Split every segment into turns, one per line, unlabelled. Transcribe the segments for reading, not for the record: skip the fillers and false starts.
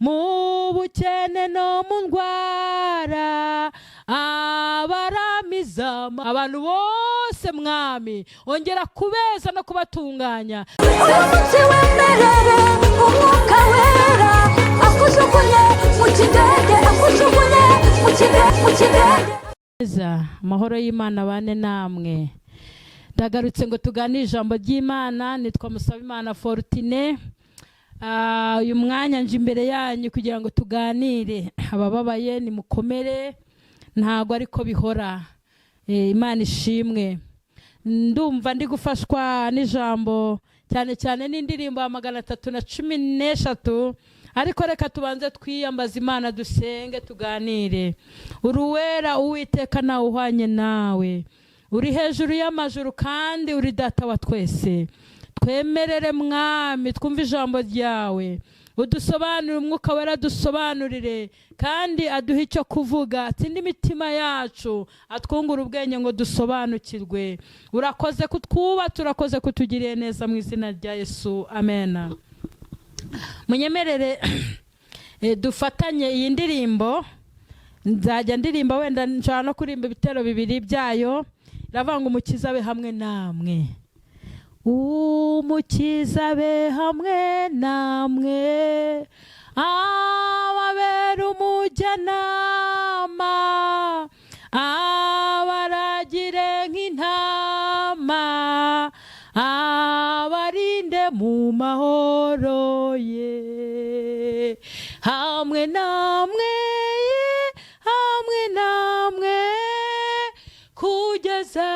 Mu bukene no mu ndwara, abaramiza abantu bose, Mwami, ongera kubeza no kubatunganya.
Uyu munsi wemerere Umwuka Wera akujugunye mu kidege, akujugunye mu kidege, mu kidege.
Neza, amahoro y'Imana bane namwe. Ndagarutse ngo tuganire ijambo ry'Imana. Nitwa Musabimana Fortune. Uyu mwanya nje imbere yanyu kugira ngo tuganire. Abababaye nimukomere, ntabwo ariko bihora. Imana ishimwe. Ndumva ndi gufashwa n'ijambo, cyane cyane n'indirimbo ya 313, ariko reka tubanze twiyambaze Imana, dusenge, tuganire. Uruwera Uwiteka, nawe uhwanye nawe, uri hejuru y'amajuru kandi uri Data wa twese. Twemerere, Mwami, twumve ijambo ryawe, udusobanurire. Umwuka Wera adusobanurire kandi aduhe icyo kuvuga, atsinde imitima yacu, atwungure ubwenge ngo dusobanukirwe. Urakoze kutwuba, urakoze kutugiriye neza. Mu izina rya Yesu, amena. Munyemerere dufatanye iyi ndirimbo. Nzajya ndirimba, wenda nshobora no kuririmba ibitero bibiri byayo. Iravuga ngo: "Umukiza abe hamwe namwe, Umukiza abe hamwe namwe, ababera umujyanama, abaragire nk'intama, abarinde mu mahoro ye. Hamwe namwe, hamwe namwe, kugeza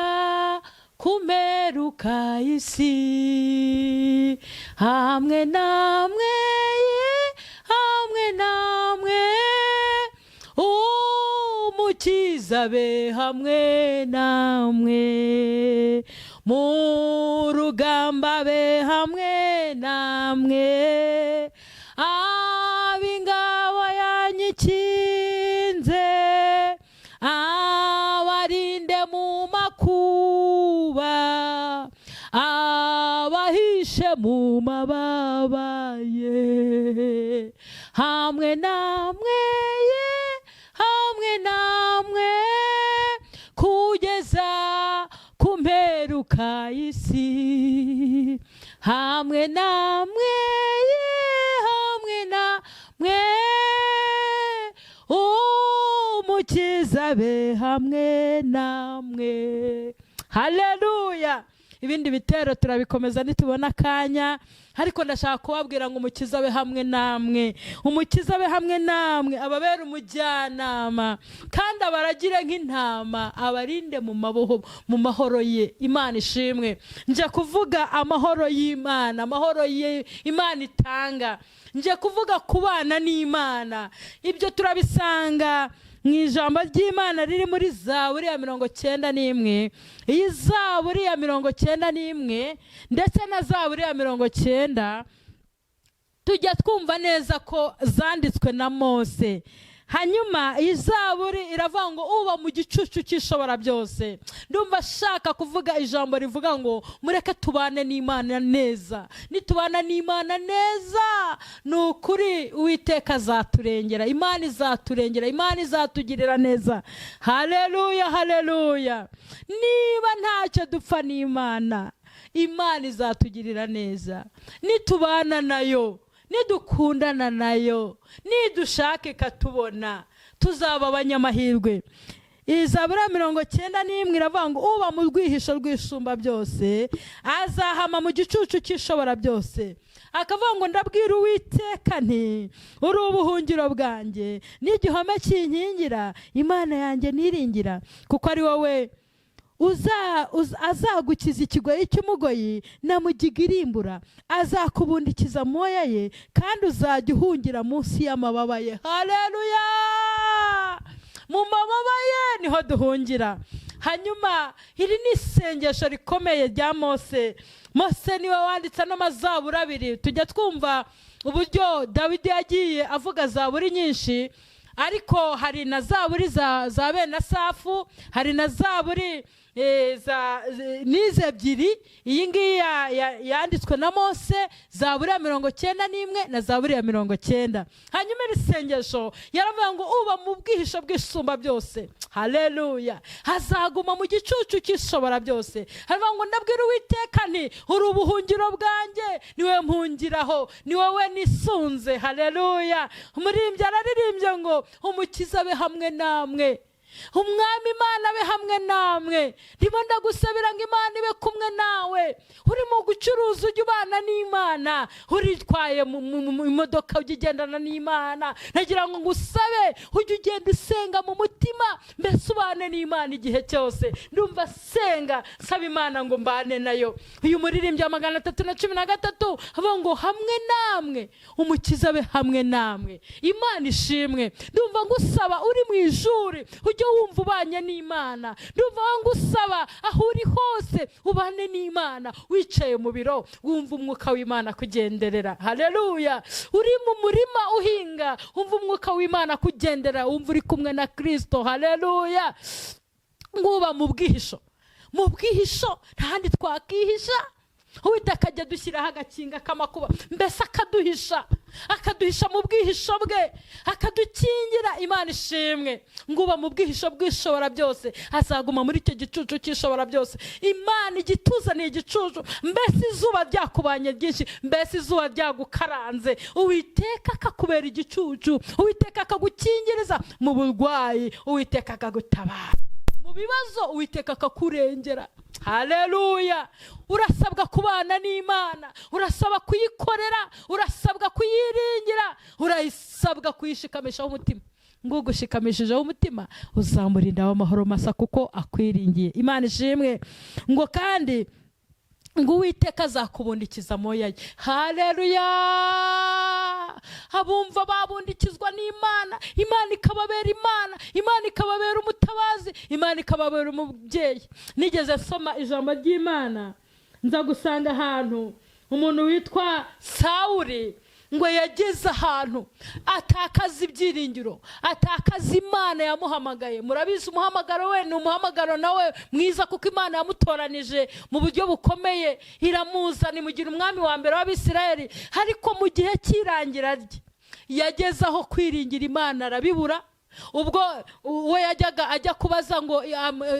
ku mperuka y'isi. Hamwe namwe, hamwe namwe, Umukiza be hamwe namwe, mu rugamba be hamwe namwe, ab'ingabo yanyikinze, abarinde mu makuba, abahishe mu mababa ye. Hamwe namwe ye, hamwe namwe, kugeza ku mperuka y'isi. Hamwe namwe ye, hamwe namwe, Umukiza be hamwe namwe." Haleluya! Ibindi bitero turabikomeza nitubona akanya, ariko ndashaka kubabwira ngo Umukiza abe hamwe namwe, Umukiza abe hamwe namwe, ababere umujyanama kandi abaragire nk'intama, abarinde mu maboho, mu mahoro ye. Imana ishimwe. Nje kuvuga amahoro y'Imana, amahoro ye Imana itanga. Nje kuvuga kubana n'Imana. Ibyo turabisanga mu ijambo ry'Imana riri muri Zaburi ya 91. Iyi Zaburi ya 91 ndetse na Zaburi ya 90, tujya twumva neza ko zanditswe na Mose. Hanyuma iyi zaburi iravuga ngo: "Uba mu gicucu cy'Ishobora byose." Ndumva ashaka kuvuga ijambo rivuga ngo mureke tubane n'Imana neza. Nitubana n'Imana neza, ni ukuri Uwiteka azaturengera, Imana izaturengera, Imana izatugirira neza. Haleluya, haleluya! Niba ntacyo dupfa n'Imana, Imana izatugirira neza. Nitubana nayo, nidukundana nayo, nidushaka ikatubona, tuzaba abanyamahirwe. Iyi Zaburi ya 91 iravuga ngo: "Uba mu rwihisho rw'Isumba byose azahama mu gicucu cy'Ishobora byose." Akavuga ngo: "Ndabwira Uwiteka nti: 'Uri ubuhungiro bwanjye n'igihome kinkingira, Imana yanjye niringira,' kuko ari wowe azagukiza ikigoyi cy'umugoyi na mugiga irimbura. Azakubundikiza amoya ye, kandi uzajya uhungira munsi y'amababa ye." Haleluya! Mu mababa ye niho duhungira. Hanyuma iri ni isengesho rikomeye rya Mose. Mose niwe wanditse ano mazaburi abiri. Tujya twumva uburyo Dawidi yagiye avuga zaburi nyinshi, ariko hari na zaburi za bene Asafu, hari na zaburi Nize ebyiri. Iyi ngiyi yanditswe na Mose, Zaburi ya 91 na Zaburi ya 90. Hanyuma iri sengesho yaravuga ngo: "Uba mu bwihisho bw'Isumba byose, haleluya, hazaguma mu gicucu cy'Ishobora byose." Haravuga ngo: "Ndabwira Uwiteka nti: 'Uri ubuhungiro bwanjye, niwe mpungiraho, ni wowe nisunze.'" Haleluya! Umuririmbyi araririmbye ngo: "Umukiza abe hamwe namwe, Umwami Imana abe hamwe namwe." Ndimo ndagusabira ngo Imana ibe kumwe nawe. Urimo gucuruza, ujya ubana n'Imana. Uritwaye mu imodoka, ujya ugendana n'Imana. Nagira ngo ngusabe ujye ugenda usenga mu mutima, mbese ubane n'Imana igihe cyose. Ndumva senga nsaba Imana ngo mbane nayo. Uyu muririmbyi wa 313 avuga ngo: "Hamwe namwe, Umukiza abe hamwe namwe." Imana ishimwe. Ndumva ngusaba, uri mu ishuri, ujye wumva ubanye n'Imana. Ndumva ngusaba, aho uri hose ubane n'Imana. Wicaye mu biro, wumva umwuka w'Imana kugenderera. Haleluya! Uri mu murima uhinga, wumva umwuka w'Imana kugenderera, wumva uri kumwe na Kirisito. Haleluya! Nguba mu bwihisho, mu bwihisho nta handi twakihisha. Uwiteka akajya adushyiraho agakinga k'amakuba, mbese akaduhisha, akaduhisha mu bwihisho bwe, akadukingira. Imana ishimwe. Nguba mu bwihisho bw'Ishobora byose azaguma muri icyo gicucu cy'Ishobora byose. Imana igituzaniye igicucu, mbese izuba ryakubanye ryinshi, mbese izuba ryagukaranze, Uwiteka akakubera igicucu, Uwiteka akagukingiriza mu burwayi, Uwiteka akagutabara mu bibazo, Uwiteka akakurengera. Haleluya! Urasabwa kubana n'Imana, urasaba kuyikorera, urasabwa kuyiringira, urasabwa kuyishikamishaho umutima. Ngo ugushikamishijeho umutima uzamurinda w'amahoro masa kuko akwiringiye. Imana ishimwe. Ngo kandi ngo Uwiteka azakubundikiza amoya ye. Haleluya! Abumva babundikizwa n'Imana, Imana ikababera Imana, Imana ikababera umutabazi, Imana ikababera umubyeyi. Nigeze nsoma ijambo ry'Imana, nza gusanga ahantu umuntu witwa Sawuri ngo yageze ahantu atakaza ibyiringiro, atakaza Imana yamuhamagaye. Murabizi, umuhamagaro we ni umuhamagaro nawe mwiza, kuko Imana yamutoranije mu buryo bukomeye, iramuzana, imugira umwami wa mbere w'Abisirayeli. Ariko mu gihe cy'irangira rye yageze aho kwiringira Imana arabibura. Ubwo we yajyaga ajya kubaza ngo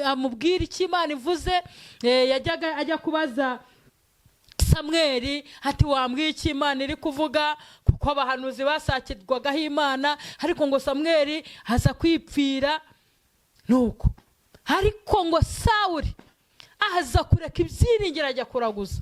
amubwire icyo Imana ivuze, yajyaga ajya kubaza Samweri ati: "Wambwiye icyo Imana iri kuvuga?" Kuko abahanuzi basakirwagaho Imana. Ariko ngo Samweri aza kwipfira nuko. Ariko ngo Sawuri aza kureka ibyiringiro, ajya kuraguza,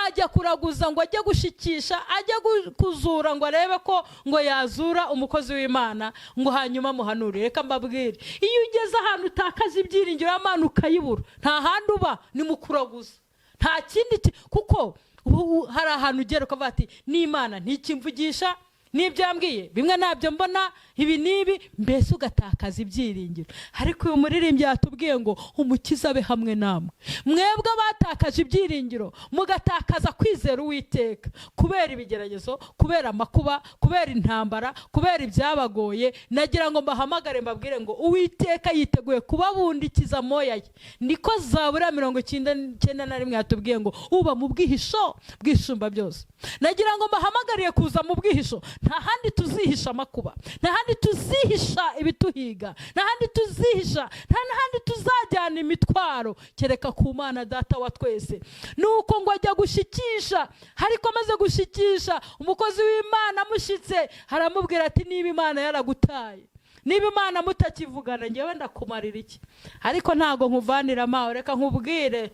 ajya kuraguza ngo ajye gushikisha, ajye kuzura, ngo arebe ko ngo yazura umukozi w'Imana, ngo hanyuma amuhanurire. Reka mbabwire, iyo ugeze ahantu utakaza ibyiringiro, Imana ukayibura, nta handi uba, ni mu kuraguza, nta kindi. Kuko ubu hari ahantu ugera ukavuga ati: "N'Imana ntikimvugisha, n'ibyo yambwiye bimwe ntabyo mbona, ibi n'ibi", mbese ugatakaza ibyiringiro. Ariko uyu muririmbyi yatubwiye ngo: "Umukiza abe hamwe namwe." Mwebwe abatakaje ibyiringiro, mugatakaza kwizera Uwiteka kubera ibigeragezo, kubera amakuba, kubera intambara, kubera ibyabagoye, nagira ngo mbahamagare mbabwire ngo Uwiteka yiteguye kubabundikiza amoya ye. Niko Zaburi ya 91 yatubwiye ngo: "Uba mu bwihisho bw'Isumba byose." Nagira ngo mbahamagariye kuza mu bwihisho. Nta handi tuzihisha amakuba, nta handi tuzihisha ibituhiga, nta handi tuzihisha, nta n'ahandi tuzajyana imitwaro kereka ku Mana Data wa twese. Nuko ngo ajya gushikisha, ariko amaze gushikisha, umukozi w'Imana amushyitse aramubwira ati: "Niba Imana yaragutaye, niba Imana mutakivugana, ngewe ndakumarira iki?" Ariko ntabwo nkuvanira amawe. Reka nkubwire,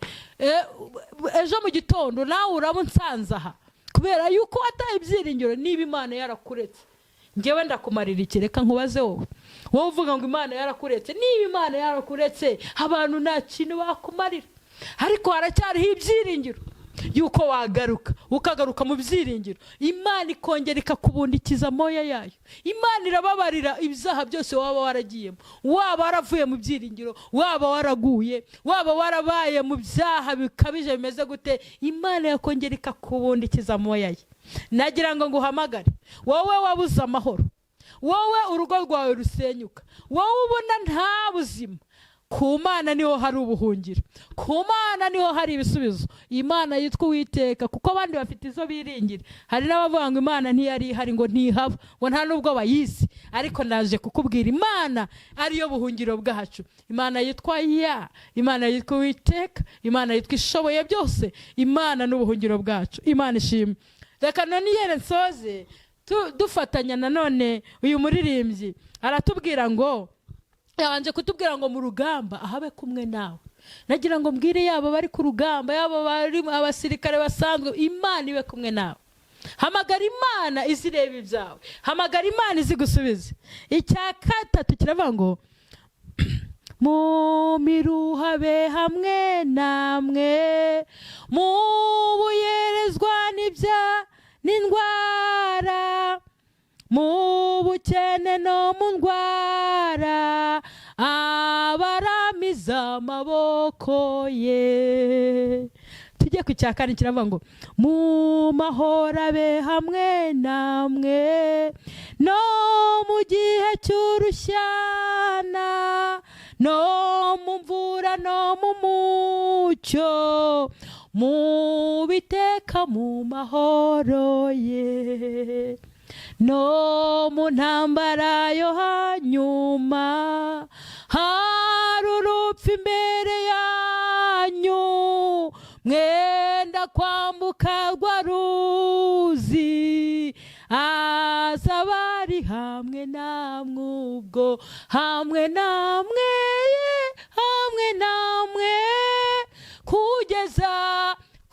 ejo mu gitondo nawe uraba unsanze aha kubera yuko wataye ibyiringiro. Niba Imana yarakuretse, ngewe ndakumarira iki? Reka nkubaze wowe, wowe uvuga ngo Imana yarakuretse. Niba Imana yarakuretse, abantu nta kintu bakumarira, ariko haracyariho ibyiringiro yuko wagaruka, ukagaruka mu byiringiro, Imana ikongera ikakubundikiza amoya yayo. Imana irababarira ibyaha byose waba waragiyemo, waba waravuye mu byiringiro, waba waraguye, waba warabaye mu byaha bikabije bimeze gute, Imana yakongera ikakubundikiza amoya ye. Nagira ngo nguhamagare, wowe wabuze amahoro, wowe urugo rwawe rusenyuka, wowe ubona nta buzima. Ku Mana niho hari ubuhungiro, ku Mana niho hari ibisubizo. Imana yitwa Uwiteka, kuko abandi bafite izo biringira. Hari n'abavuga ngo Imana ntiyari ihari, ngo ntihaba, ngo nta n'ubwo bayizi. Ariko ndaje kukubwira Imana ariyo buhungiro bwacu, Imana yitwa Ya, Imana yitwa Uwiteka, Imana yitwa Ishoboye byose. Imana n'ubuhungiro bwacu. Imana ishimwe. Reka none yere nsoze dufatanya nanone. Uyu muririmbyi aratubwira ngo, yabanje kutubwira ngo mu rugamba ahabe kumwe nawe. Nagira ngo mbwire yaba bari ku rugamba, yaba bari abasirikare basanzwe, Imana ibe kumwe nawe. Hamagara Imana izireba ibyawe, hamagara Imana izi gusubiza. Icya gatatu kiravuga ngo mu miruhabe hamwe namwe, mu buyerezwa n'ibya n'indwara, mu bukene no mu ndwara, abaramiza amaboko ye. Tujye ku cya kane, kiravuga ngo mu mahoro abe hamwe namwe, no mu gihe cy'urushyana, no mu mvura no mu mucyo, mu biteka mu mahoro ye, no mu ntambara yo hanyuma, hari urupfu imbere yanyu, mwenda kwambuka rwa ruzi, aza bari hamwe namwe ubwo, hamwe namwe, hamwe namwe kugeza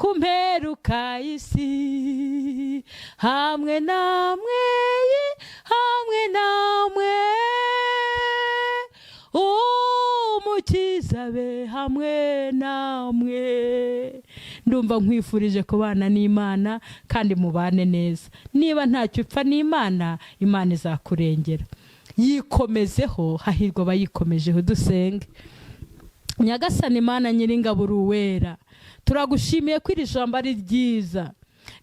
ku mperuka y'isi, hamwe namwe, hamwe namwe. Umukiza be hamwe namwe. Ndumva nkwifurije kubana n'Imana kandi mubane neza. Niba ntacyo upfa n'Imana, Imana izakurengera. Yikomezeho, hahirwa abayikomejeho. Dusenge. Nyagasani Imana Nyiringabo, Uwera, turagushimiye ko iri jambo ari ryiza,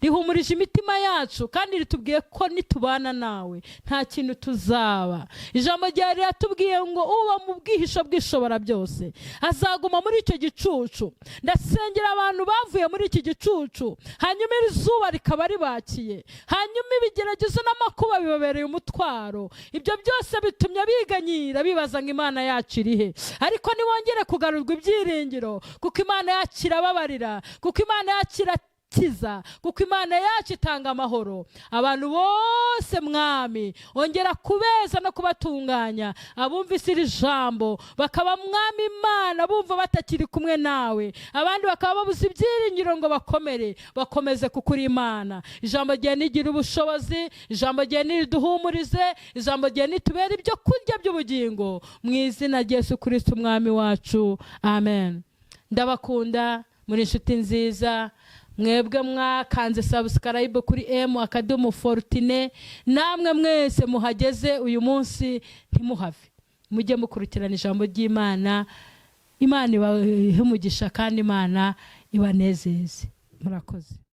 rihumurije imitima yacu, kandi ritubwiye ko nitubana nawe nta kintu tuzaba. Ijambo ryawe riratubwiye ngo uba mu bwihisho bw'Ishobora byose azaguma muri icyo gicucu. Ndasengera abantu bavuye muri iki gicucu, hanyuma iri zuba rikaba ribakiye, hanyuma ibigeragezo n'amakuba bibabereye umutwaro. Ibyo byose bitumye biganyira, bibaza ngo Imana yacu iri he? Ariko nibongere kugarurwa ibyiringiro, kuko Imana yacu irababarira, kuko Imana yacu irakiza, kuko Imana yacu itanga amahoro. Abantu bose, Mwami, ongera kubeza no kubatunganya. Abumvise iri jambo bakaba, Mwami Imana, bumva batakiri kumwe nawe, abandi bakaba babuze ibyiringiro ngo bakomere, bakomeze kuko uri Imana. Ijambo ryawe nigira ubushobozi, ijambo ryawe niriduhumurize, ijambo ryawe nitubere ibyo kurya by'ubugingo. Mu izina rya Yesu Kirisiti Umwami wacu, amen. Ndabakunda, muri inshuti nziza. Mwebwe mwakanze subscribe kuri M akadomo Fortune, namwe mwese muhageze uyu munsi, ntimuhave, mujye mukurikirana ijambo ry'Imana. Imana ibahe umugisha kandi Imana ibanezeze. Murakoze.